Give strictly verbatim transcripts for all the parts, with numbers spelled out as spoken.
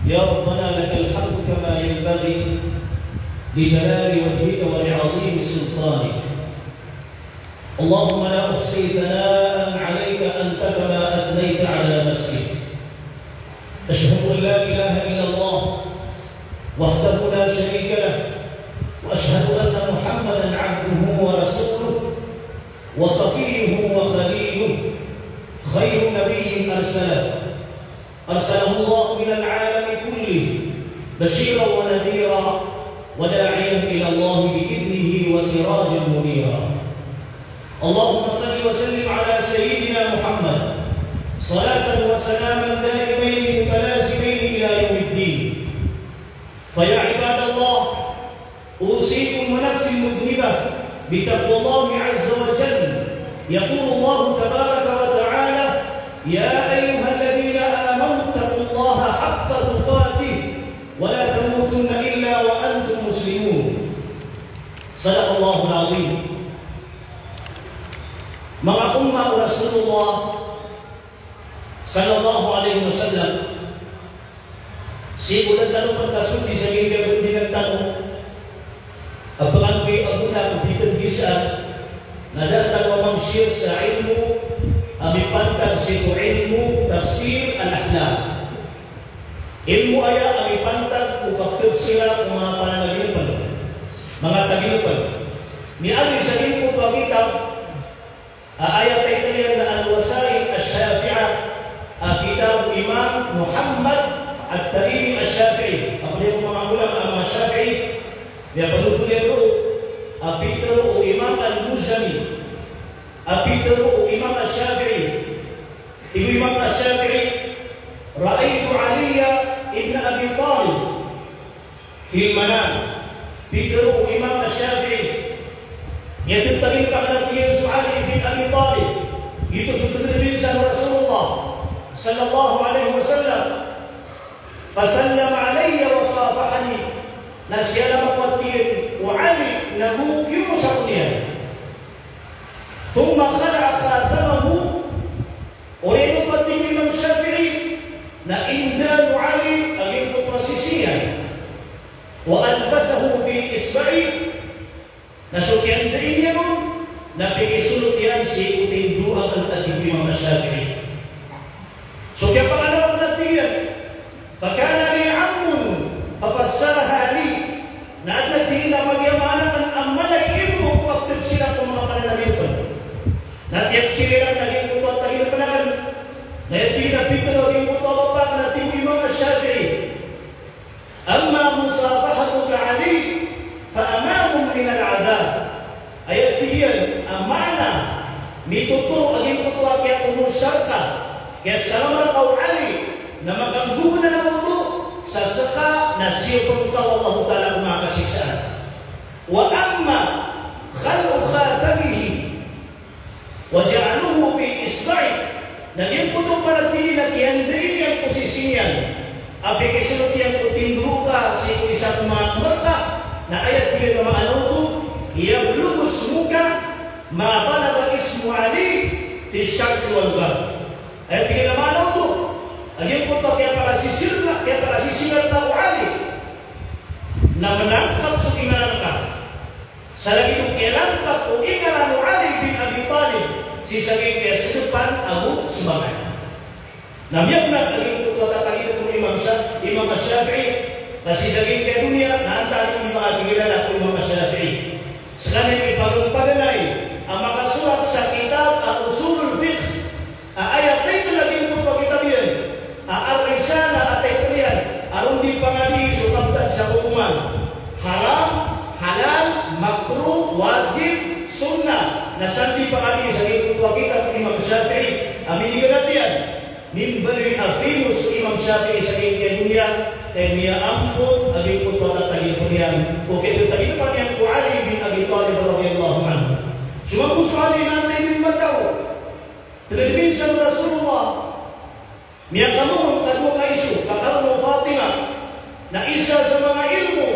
يا ربنا لك الحمد كما ينبغي لجلال وجهك ولعظيم سلطانك. اللهم لا أحصي ثناء عليك أنت كما أثنيت على نفسك. أشهد أن لا إله إلا الله وحده لا شريك له، وأشهد أن محمدا عبده ورسوله وصفيه وخليله، خير نبي أرسله، أرسله الله إلى العالم كله بشيرا ونذيرا وداعيا إلى الله بإذنه وسراجا منيرا. اللهم صل وسلم على سيدنا محمد صلاة وسلاما دائمين متلازمين إلى يوم الدين. فيا عباد الله، أوصيكم ونفسي المذنبة بتقوى الله عز وجل. يقول الله تبارك وتعالى: يا أيها الذين آمنوا اتقوا الله حق تقاته ولا تموتن إلا وأنتم مسلمون. صدق الله العظيم. Manga umma o Rasulullah sallallahu alaihi wasallam, sii ko da tano pn kasodi sa giyangkaya tano a pangangkoy a gona ko pitnggisaan, na da tano a mang-share sa ilmo a mipantag sii ko ilmo tafsir al-ahlam. Ilmo aya a mipantag ko pagtafsira ko manga pananagilpn, manga tagilpn. Miyaaloy sa giyangkoto a kitab a aya title iyan na Al-Wasail Ash-Shafi'ah, a kitab o Imam Muhammad At-Tamimi Ash-Shafi'i. A pd iyan ko manga ulama a manga Shafi'i, miyapanothol iyan roo a pitharo o Imam Al-Muzani, a pitharo o Imam Ash-Shafi'i. Tig o Imam Ash-Shafi'i: "Ra'aytu Aliya ibn Abi Talib fil manam." Pitharo o Imam Ash-Shafi'i, miyatatago iyan a tig iyan so Ali bin Abi Talib, giyoto so tgdbinsan o Rasulullah sallallahu alaihi wasallam. "Fasallam alayya wa safahani." Na siyalam ako, a tig iyan, o Ali, nago kiyomosa ako niyan. "Thumma khala'a khatamahu." Oriyan oto, a tig o Imam Shafi'i, na indaan o Ali a giyangkoto a sisi niyan. "Wa albasahu fi isba'i." Na so kiyandai niyan on na pikisolot iyan sii ko tindoro akn, a tig o Imam Shafi'i. So kiyapakanaw akn, a tig iyan, "Fakana li ammun fafassaraha li." Na adn, a tig iyan, a magiyamaana akn a mala i ilmo ko pagtafsir ko manga pananagilpn. Na tiyafsir iyan a giyangkoto a tagilpn akn. Na aya tig iyan a pitharo o giyangkoto a bapa akn, a tig o Imam Shafi'i, "Amma musafahatuka Ali fa amanun min al-adhab." Aya tig iyan a maana, mitotoro a giyangkoto a kiyakomosa rka, kiyasalama rka o Ali, na makanggogonan ka oto sa ska na siyapn ka o Allahu Ta'ala ko manga kasiksaan. "Wa amma khal'u khatamihi wa ja'luhu fi isba'i." Na giyangkoto pn, a tig iyan, a kiyandai niyan ko sisi niyan a pikisolot iyan ko tindoro ka sii ko isa ko manga kmr ka, na aya tig iyan a maana oto, "Yablughu ismuka ma balagha ismu Ali fi sharqi wal gharb." Aya tig iyan a maana oto, a giyangkoto a kiyapakasisi rka, kiyapakasisi rka o Ali, na mlangkap so ingaran ka sa lagid o kiyalangkap o ingaran o Ali bin Abi Talib sii sa giyangkaya sdpan ago sbangan. Na miyakna a giyangkoto a tatagilpn o Imam Sha-, Imam Shafi'i, ka sii sa giyangkaya doniya na antaa i manga tigilala ko Imam Shafi'i. Skaniyan i pagpaganay a makasorat sa kitab a Usulul Fiqh, a aya title a giyangkoto a kitab iyan a Ar-Risala, a title iyan a ron di pangadii so kabtad sa kokoman, haram, halal, makruh, wajib, sunnah, na san di pangadii sa giyangkoto a kitab o Imam Shafi'i a miniganat iyan, mimbaloy a famous so Imam Shafi'i sa giyangkaya doniya, ka miyaampo a giyangkoto a tatagilpn iyan, o kiyatagilpn iyan ko Ali bin Abi Talib radiyallahu anhu. So mambo so Ali na antaa i mataw, tgd minsan o Rasulullah, miyakamoon ka dowa ka iso, ka karoon o Fatima, na isa sa manga ilmo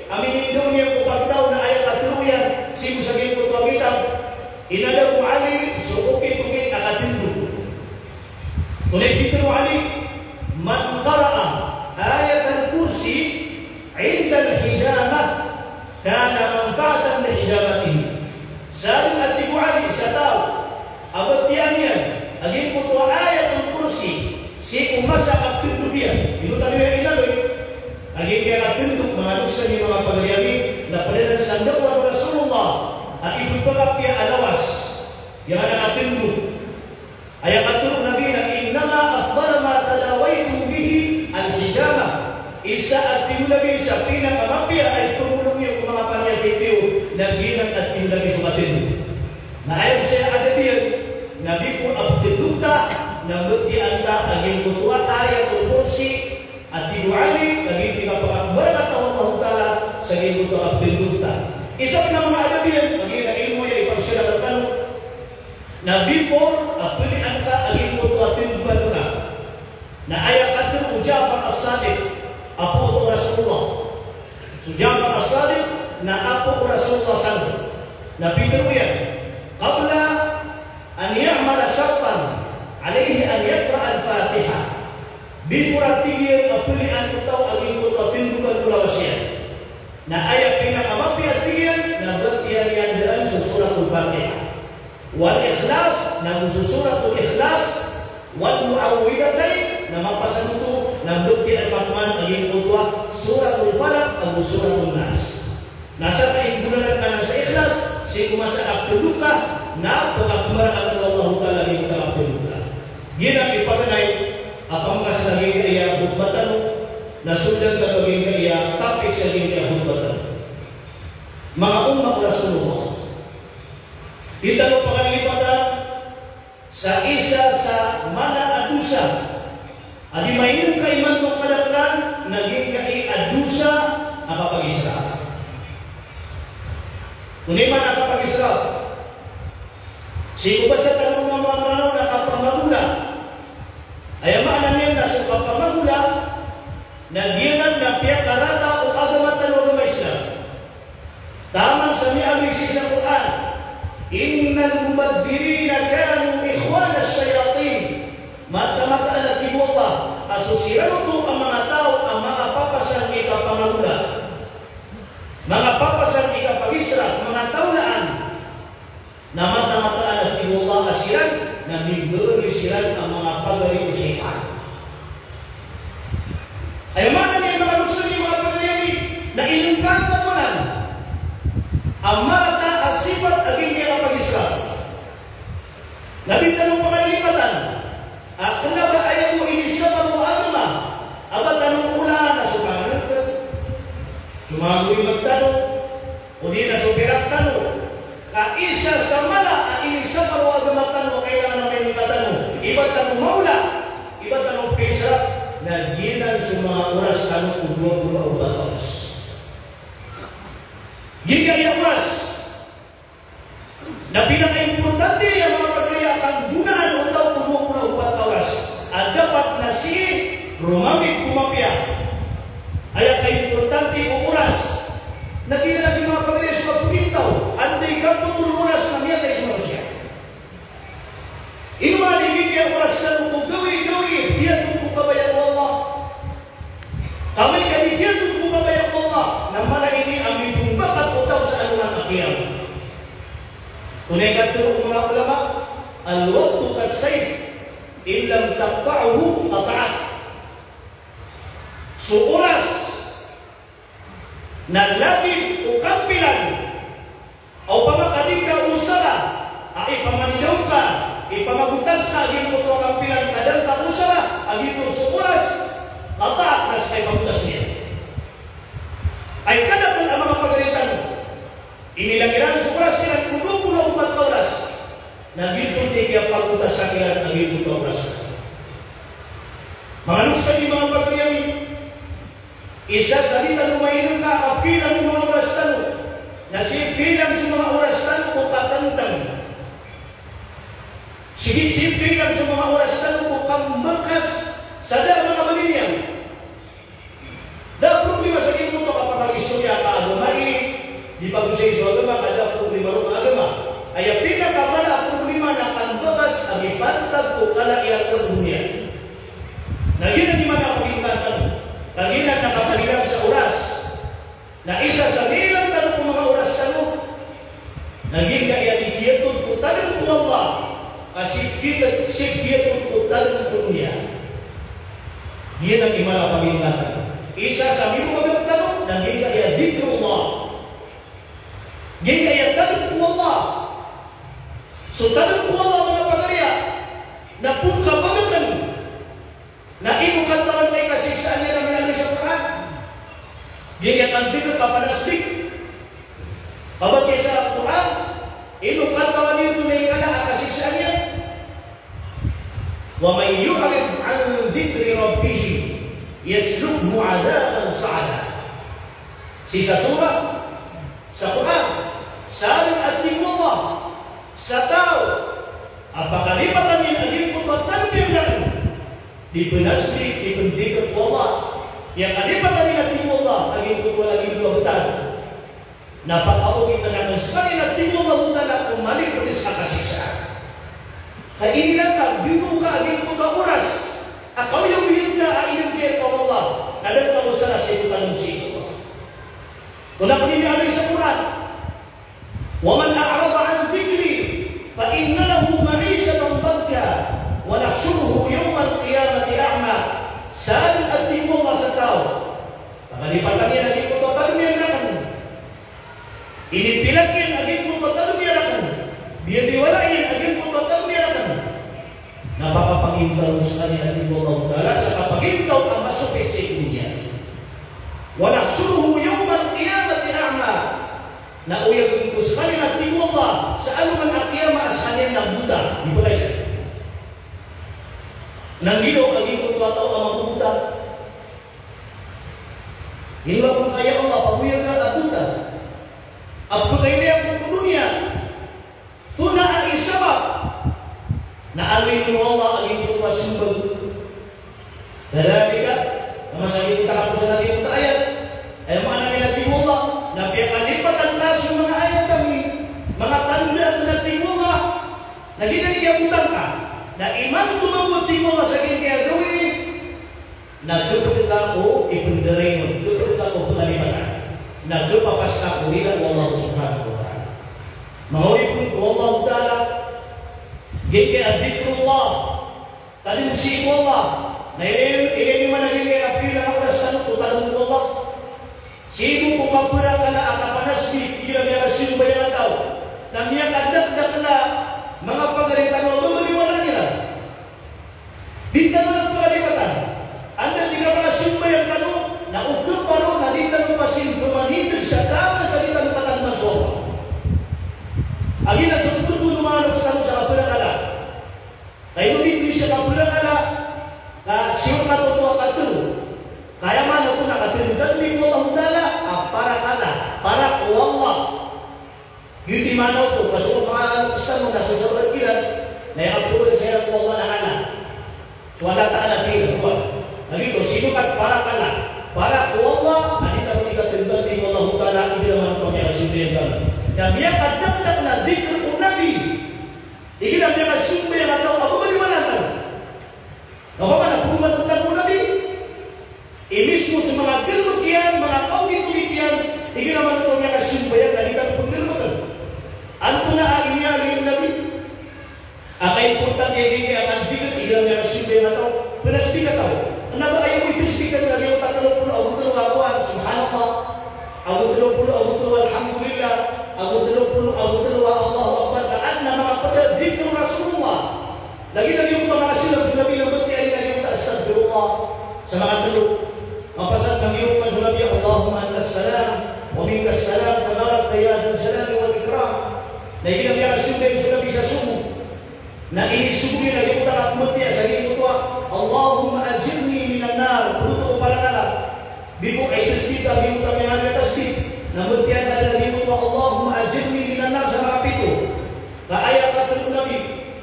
a minindao niyan ko pagtaw na aya katharo iyan sii ko sa giyangkoto a kitab, inadn ko Ali so okit-okit a katindog. Tonaa i pitharo o Ali, masa a katndog iyan. Ino tano iyan inaloy? Kagiya katndog, manga loks ami, manga pagari ami, na pd anan sa ndaowan o Rasulullah a ipphakapiya a lawas. Giyanan a katndog. Aya katharo o Nabi na, "Innama afdalu ma tadawaytum bihi al-hijama." Isa a, tig o Nabi, sa pinakamaapiya a ipmbolong iyo ko manga paniyakit iyo na giyanan a, tig o Nabi, so katndog. Na aya saya adab iyan na before a ptndog ta, na batiya ta a giyangkoto a Ayatul Kursi, a tig o Ali, kagiya kapakakbara ta o Allahu Ta'ala sa giyangkoto a ptndog ta. Isa pn a manga adab iyan, kagiya ilmo aya ipagsiyarat tano, na before a pilian ka a giyangkoto a tindg tano na, na aya katharo o Ja'far as-Sadiq, apo o Rasulullah. So Ja'far as-Sadiq na apo o Rasulullah san. Na pitharo iyan, "Qabla an ya'mala shartan, alayhi an yaqra'a al-Fatiha." Before a, tig iyan, a pilian o taw a giyangkoto a tindgan o lawas iyan, na aya pinakamaapiya, tig iyan, na batiya niyan dn so Suratul Fatiha. Wal Ikhlas, na go so Suratul Ikhlas, wal Mu'awwidhatayn, na mapasad oto, na batiya niyan man a giyangkoto a Suratul Falaq, ago Suratul Nas. Na sa kainggolalan anan sa Ikhlas, sii ko masa a ptndog ka, na pkakbara ka o Allahu Ta'ala giyangkoto a ptndog ka. Giyanan i paganay a pamkas sa giyangkaya khutbah tano, na soldan tano giyangkaya topic sa giyangkaya khutbah tano. Manga ummat o Rasulullah. Di tano pakalilipatan sa isa sa mala a dosa a di mainengka imanto a kadaklan, na giyangkai a dosa a kapag-israf. Ino man a kapag-israf? Sii ko basa tano manga Mranaw na kapamagola. Aya maana niyan na so kapamagola na giyanan na piyakarata o agama tano a agama Islam. Taman sa miyaaloy sii sa Qur'an, "Innal mubadhdhirina kanu ikhwanash shayatin." Mataan, mataan a tig o Allah a so siran oto a manga taw a manga papasang i kapamagola, manga papasang i kapag-israf, manga taw laan. Na mataan, mataan a tig o Allah a siran na mimbaloy siran a manga pagari o shaytan. Aya maana niyan, manga loks ami, manga pagari ami, na inengkaan tano anan a marata a sipat a giyangkai a kapag-israf. Na di tano pakalilipatan a kna ba aya bo inisapar o agama a ba tano olan a so manga ngt, so manga gorimat tano, odi na so pirak tano. Ka isa sa mala a inisapar o agama tano a kailangan a mainengka tano, iba tano maola, iba tano pag-israf, na giyanan so manga oras tano ko dowa polo ago pat a oras. Giyangkaya oras na pinakaimportante a manga pagari a kanggonaan o taw ko dowa polo ago pat a oras a dapat na sii romamit ko mapiya. Aya kaimportante o oras na giyanan, manga pagari, so kapogintaw, anday kapolo oras na miyatay so manosiya. Ino man i giyangkaya oras tano ko gawii-gawii, piyatod ko kabaya o Allah. Ka amay ka di piyatod ko kabaya o Allah, na mala ini a mipmbakat o taw sa alongan a qiyamah. Tonaa i katharo o manga ulama, "Al-waqtu kas-sayf, in lam taqta'hu qata'ak." So oras na lagid o kampilan a opama ka di ka osara a ipamanidaw ka, ipamagotas ka a giyangkoto a kampilan ka da ngka osara a giyoto so oras, qata'ak, na ska i pagotas iyan. Ay kadakl a manga pagari tano, inilang iran so oras iran ko dowa polo ago pat a oras, na giyoto i kiyapagotas iran a giyoto a oras. Manga loks ami, manga pagari ami, isa sa di tano mainengka a pilang o manga oras tano na sii pilang so manga oras tano ko katntang. Sii, sii pilang so manga oras tano ko kambakas sa da a manga mali niyan. Da a problema sa giyangkoto a kapakag-istorya ka agama i di pagosay so agama, ka da a problema roo ka agama. Aya pinakamala a problema na kambakas a mipantag ko kala iyan a dunya. Na giyanan i maana a pagingkatan, ka giyanan na kapagilang sa oras. Na isa sa miilang tano ko manga oras tano na giyangkaya di kiyatod ko talm ko Allah, ka sii kiyat-, sii kiyatod ko talm ko dunya. Giyanan i mala a pamilatan. Isa sa miyobagak tano na giyangkaya dhikrullah. Giyangkaya tadm ko Allah. So tadm ko Allah, manga pagariya, na pkabagakn. Na ino katawan ka i kasiksaan iyan a miyaaloy sa Qur'an? Giyangkaya kandikr ka panasbik. Kabatiya sa Qur'an, ino katawan iyo oto na i kala a kasiksaan iyan? Wa man yu'rid an dhikri rabbih yaslukhu adhaban sa'ada. Sii sa surah, sa Qur'an, sa aya a tig o Allah, sa taw a pakalipatan iyan a giyangkoto a tadm iyan rakn, di pnasbik, di pndikr ko Allah. Aya kalipatan iyan a tig o Allah a giyangkoto a lagid o a btad. Na pakaokit anan skaniyan a tig o Allahu Ta'ala ko malipedes a kasiksaan. Ka inilaan ka, binoka a giyangkoto a oras a kaoyagoyag ka a inggr ka o Allah, na da ka osara sii ko tadm sii ko Allah. Ko na pn inialoy sa Qur'an, "Wa man a'rada an dhikri fa inna lahu ma'ishatan dhanka wa nahshuruhu yawmal qiyamati a'ma." Sa aya a tig o Allah sa taw a pakalipatan iyan a giyangkoto a tadm iyan rakn, inipilak iyan a giyangkoto a tadm iyan rakn, biyadiwala iyan a giyangkoto a tadm iyan rakn, na pakapagintaw skaniyan a tig o Allahu Ta'ala sa kapagintaw a masopit sii ko doniya. "Wa nahshuruhu yawmal qiyamati a'ma." Na oyagn ko skaniyan a tig o Allah sa alongan a qiyamah a skaniyan na bota, di pkay. Na giyoto a giyangkoto a taw a mabobota. Ino a pkay, ya Allah, pagoyag ka a bota. A pkay niyan ko doniya. Tonaa i sabap? Na aloyn o Allah a giyangkoto a smbag. Kadhalika, na masa giyangkoto a kaposan a giyangkoto a ayat. Aya maana niyan a tig o Allah, na piyakalipatan ka so manga ayat ami, manga tanda a tig o Allah. Na giyanan i kiyabotan ka. Na imanto mambo a tig o Allah sa giyangkaya gawii. Na gpd ka ko ipndaray on, gpd ka ko pngalipatan. Na gpapas ka ko rila o Allah subhanahu wa ta'ala. Manga oripn o Allah ta'ala, giyangkaya dhikrullah, tadm sii ko Allah, na ilay, ilay niyo man a giyangkaya pila a oras tano ko tadm ko Allah. Sii ko kaprakala a kapanasbik, igira miyakasambayang a taw, na miyakadakdakl a manga pagari tano a babaliwalaan iran. Di tano pagari mata. Anda di ka makasambayang tano, na o kaparo na di tano pasin pmanindg sa tama sa di tano katadman so Allah. Agi na so ptotol o manga loks tano sa kaprakala. Ka ino di sa kaprakala, ka siyokat oto a katharo. Ka aya maana oto na katharo tano ko Allah Ta'ala, a parakala, para ko Allah. Giyoto i maana oto, ka so manga loks tano na so sabaad iran, na aya kaporo sa iran ko Allah na Allah. So Allah Ta'ala tig iran, kowan. Na giyoto, siyokat parakala, para ko Allah, na di tano di katharo tano ko Allah Ta'ala, igira man oto a miyakasambayang tano. Na miyakadakdakl a dhikr o Nabi. Igira miyakasambayang a taw a babaliwalaan tano. Na opama na poroman tano ko Nabi. Imismo so manga galbk iyan, manga kaogitogit iyan, igira man oto a miyakasambayang na di tano pnggalbkn. Antonaa i miyaaloy o Nabi? A kaimportante iyan a dhikr, igira miyakasambayang a taw, pnasbik a taw. Kna ba aya ko ipsbik a taw, aya ko tlo polo ago tlo a kowan, subhanallah. Ago tlo polo ago tlo a alhamdulillah. Ago tlo polo ago tlo a Allahu Akbar. Ka adn a manga pd a dhikr o Rasulullah. Lagid a giyangkoto a manga simbag so Nabi na matiya iyan a giyangkoto a astaghfirullah sa manga tlo. Mapasad na giyangkoto a so Nabi, Allahumma antas salam, wa minkas salam, tabarakta ya dhal jalali wal ikram. Na igira miyakasambayang so Nabi sa sobo, na inisogo iyan a giyangkoto a kapmatiya sa giyangkoto a, Allahumma ajirni minan nar, pd oto ko parakala. Before a itasbih ka giyangkoto a miyaaloy a tasbih, na matiya iyan a giyangkoto a, Allahumma ajirni minan nar sa manga pito. Ka aya katharo o Nabi,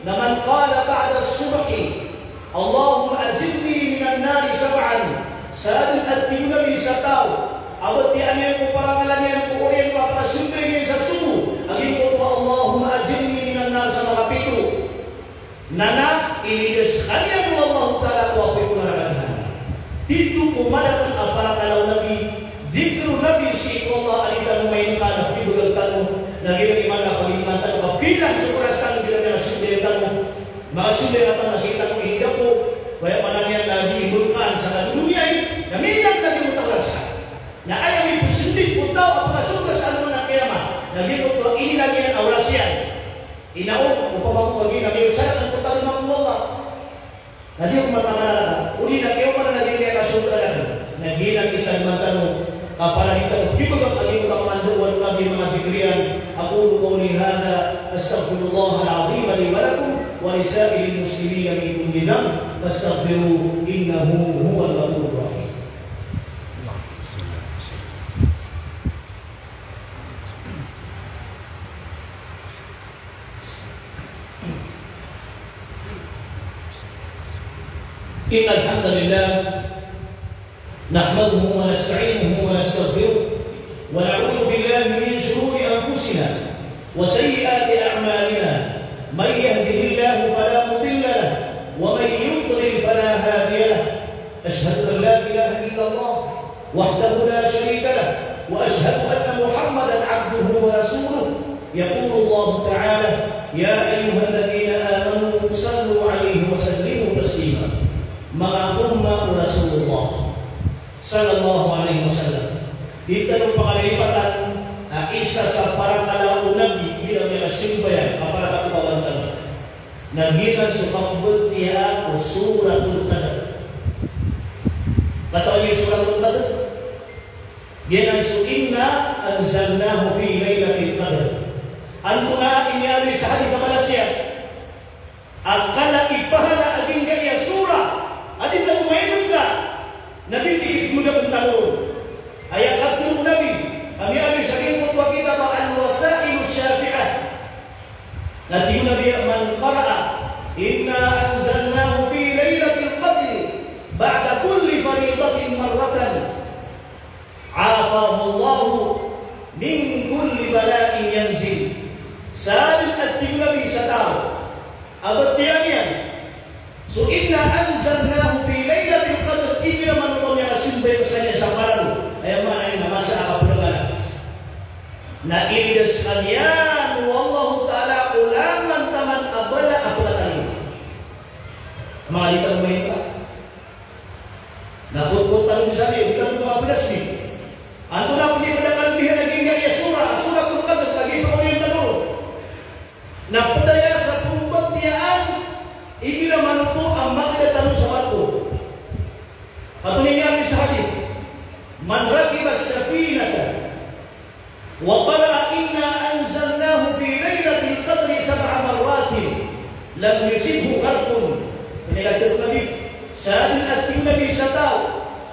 na man qala ba'da subhi, Allahumma ajirni minan nari sab'an. Sa adn a tig o Nabi sa taw a batiya niyan ko parakala niyan ko oriyan o kapakasambayang iyan sa sobo a giyangkoto a Allahumma ajirni minan nar sa manga pito. Na na ilidas skaniyan o Allahu Ta'ala ko apoy ko naraka jahannam. Tito ko madakl a parakala o Nabi, dhikr o Nabi sii ko Allah a di tano maingka na pibagak tano, na giyanan i mala a pagingka tano, ka pilang so oras tano igira miyakasambayang tano, makasambayang tano na sii tano inidapo, Aya maana niyan na di mbolkaan sa doniya, na miyailay na di mbolkaan sa. Na aya miposendit o taw a pakasorga sa alongan a kiyama, na giyoto a inilang iyan a oras iyan. Inaw, opama ko kagiya na miyailay sa alongan a kiyama. Na di ko matangan, odi na kiyaoma na giya kasorga na. Na giyanan i tadman tano a para di tano pibagak a giyoto a kamando o Nabi a manga dikir iyan. أقول قولي هذا أستغفر الله العظيم لي ولكم ولسائر المسلمين من كل ذنب فاستغفروه إنه هو الغفور الرحيم. إن الحمد لله نحمده ونستعينه ونستغفره، ونعوذ بالله من شرور أنفسنا وسيئات أعمالنا. من يهده الله فلا مضل له، ومن يضلل فلا هادي له. أشهد أن لا إله إلا الله وحده لا شريك له، وأشهد أن محمدا عبده ورسوله. يقول الله تعالى: يا أيها الذين آمنوا صلوا عليه وسلموا تسليما. Manga umma o Rasulullah sallallahu alaihi wasallam, di tano pakalilipatan a isa sa parakala o Nabi igira miyakasimba iyan a para katokawan tano na giyanan so kapmbatiyaa o Suratul Qadr. Katawan iyo so Suratul Qadr? Giyanan so إنا أنزلناه في ليلة القدر. Antonaa i miyaaloy sa hadith a malas iyan a kala i pahala a giyangkaya surah a di tano mailay ka na di tano di pmodakn tano. Aya katharo o Nabi a miyaaloy sa giyangkoto a kitab a Al-Wasailus Shafi'ah. Na tig o Nabi a: من قرأ إنا أنزلناه في ليلة القدر بعد كل فريضة مرة عافاه الله من كل بلاء ينزل. Sadn a tig o Nabi sa taw a batiyaa niyan so إنا أنزلناه في ليلة القدر igira manoto a miyakasimba iyan sa kaniyan sa paralo, aya maana niyan na masa a kapngalan, na ilidas skaniyan o Allahu Ta'ala o langon taman a bala a pkataliyo. Manga di tano mailay ka na potpot tano di sa di, di tano makapedas di. Antonaa pn i pd a kalbihan a giyangkaya surah, Suratul Qadr, kagiya pakaoriyan tano ron na pd aya sa pmbatiyaan igira manoto a makida tano sa barko. Antonaa i miyaaloy sa hadith: من ركب السفينة وقرأ إنا أنزلناه في ليلة القدر سبع مرات لم يصبه غرق. Aya katharo o Nabi, sadn a tig o Nabi sa taw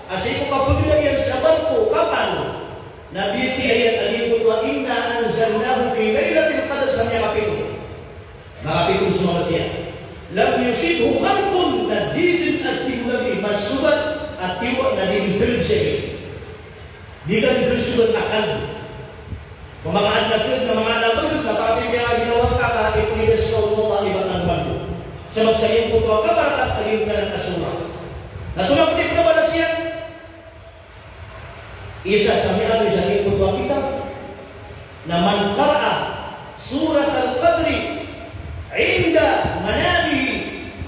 a sii ko kapmbida iyan sa barko, kapal, na biyatiya iyan a giyangkoto a إنا أنزلناه في ليلة القدر sa miyakapito. Makapito so mabatiya. لم يصبه غرق, na di dn a tig o Nabi masogat a tiwa na di dn dn siya. Di ka dn sogat a kalbi. Pamakaan na kd na manga na bgd na pati miya ginawa ka ka ipnidas ka o Allah iba ka nman ko. Sabap sa giyangkoto a kabarakat a giyangkanan a surah. Na tonaa pn i pd a balas iyan? Isa sa miyaaloy sa giyangkoto a kitab na من قرأ سورة القدر عند منامه,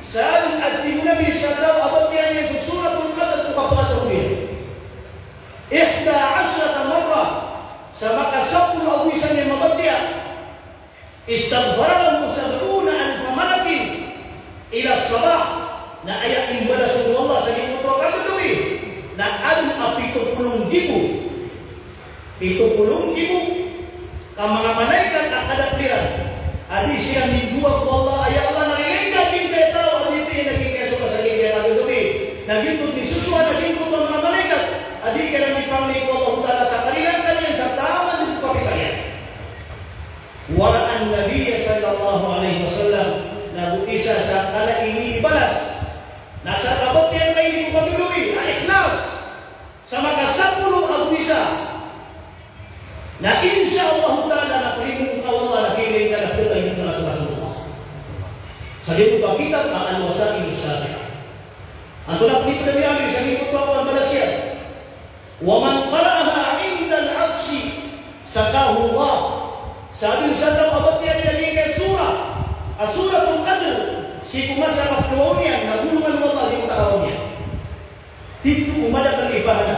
sadn a tig o Nabi sa taw a batiyaa niyan so Suratul Qadr ko kapakatulog iyan. إحدى عشرة مرة, sa makasapolo ago isa niyan mabatiya, استغفر له سبعون ألف ملك إلى الصباح, na aya imbalasan o Allah sa giyangkoto a kagagawii na adn a pito polo nggibo. Pito polo nggibo ka manga malaikat a kadakl iran a dii siran di dowa ko Allah, a ya Allah, na rilayng ka giyangkaya taw a biyatiya niyan giyangkaya so masa a giyangkaya kagagawii. Na giyoto dii sosowa na giyangkoto a manga malaikat a dii kiran di pangni ko Allahu Ta'ala sa karilayng ka niyan sa taman dn ko kapita iyan. ورأى النبي صلى الله عليه وسلم, na go isa sa kala ini ibalas na sa kabatiya niyan ini ko kagagawii a ikhlas sa makasapolo ago isa, na insha Allahu Ta'ala na plimoon ka o Allah, na kiyailay ka na pd a inibalas o Rasulullah. Sa giyangkoto a kitab a Al-Wasailus Shafi'ah. Antonaa pn i pd a miyaaloy sa giyangkoto a balas iyan? ومن قرأها عند العطس سقاه الله. Sadn sa taw a batiyaa niyan a giyangkaya surah a Suratul Qadr Sii ko masa a kapkawaw niyan na golongan o Allah giyangkoto a kawaw niyan. Titho ko madakl i pahala.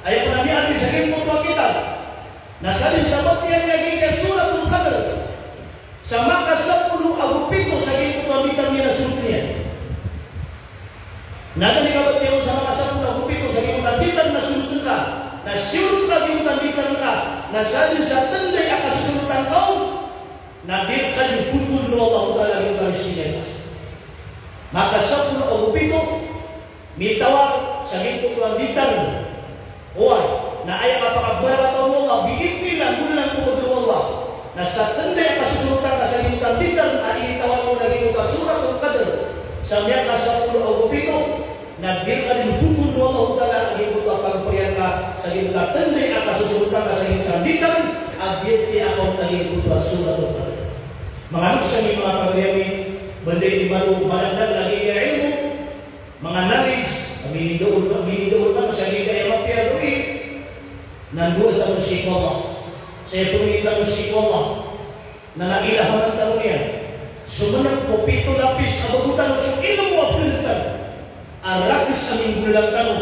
Aya pn a miyaaloy sa giyangkoto a kitab na sadn sa batiya niyan a giyangkai a Suratul Qadr sa makasapolo ago pito sa giyangkoto a nditar niyan a sorot iyan. Na da niyan kabatiya on sa makasapolo ago pito sa giyangkoto a nditar na sorot ngka, na siyorot ka giyangkoto a nditar ngka, na sadn sa tnday a kasosorotan ka on, na di rka dn botoln o Allahu Ta'ala giyangkoto a rizki niyan. Makasapolo ago pito, mitawar sa giyangkoto a nditar. Oway, na aya kapakabarakat o Allah, bi'idhnillah, nggolang ko kadar o Allah. Na sa tnday a kasosorotan ka sa giyangkoto a nditar a initawar on a giyangkoto a Suratul Qadr, sa miyakasapolo ago pito, na di rka dn botoln o Allahu Ta'ala a giyangkoto a pagpariyan ka sa giyangkoto a tnday a kasosorotan ka sa giyangkoto a nditar a biyatiya ka on a giyangkoto a Suratul Qadr. Manga loks ami, manga pagari ami, banda i di malo madakdakl a giyangkai a ilmo, manga knowledge a minindaol, a minindaol tano sa giyangkai a mapiya a gawii, na ndoa tano sii ko Allah, sa ipnongit tano sii ko Allah, na nailahaman tano niyan so mnk ko pito lapis a bago tano so ilmo a pd tano. A rakes a minggolang tano,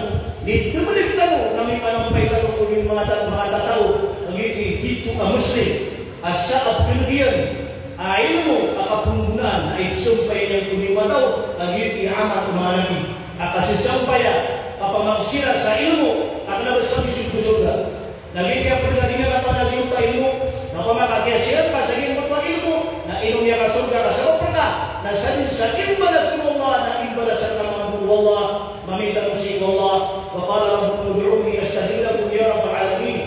mitmlig tano na mipanampay tano ko manga ta-, manga tataw a giyoto i titho a Muslim a sa a pkhan'g iyan a ilmo a kapnggonaan a ipsampay niyan ko manga taw a giyoto i Ammar Manabi a kasasampay a kapamagsiras a ilmo a kna ba skami sii ko sorga. Na giyoto i pd ka dn iyan a katawan a giyoto a ilmo, na opama ka kiyasiran ka sa giyangkoto a ilmo, na ino miyakasorga ka sabap rka, na sadn sa imbalas o Allah, na imbalasan ka mambo o Allah, maminta tano sii ko Allah. Wa qala rabbukum ud'uni astajib lakum ya rabbal alamin.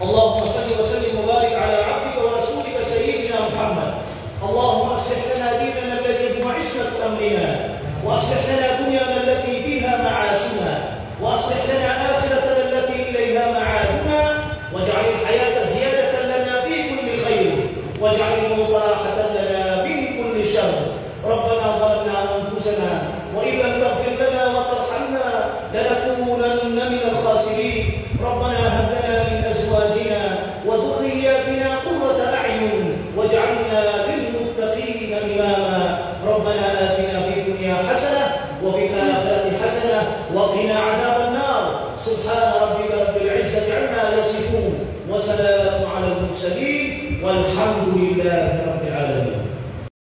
اللهم صل وسلم وبارك على عبدك ورسولك سيدنا محمد. اللهم أصلح لنا ديننا الذي هو عصمة أمرنا، وأصلح لنا دنيانا التي فيها معاشنا، وأصلح لنا آخرتنا التي إليها معادنا، واجعل الحياة زيادة لنا في كل خير، واجعل الموت راحة لنا من كل شر. ربنا ظلمنا أنفسنا وإن لم تغفر لنا وترحمنا لنكونن من الخاسرين. ربنا هب لنا من أزواجنا وذرياتنا قرة أعين واجعلنا للمتقين إماما. ربنا آتنا في الدنيا حسنة وفي الآخرة حسنة وقنا عذاب النار. سبحان ربك رب العزة عما يصفون وسلام على المرسلين والحمد لله رب العالمين.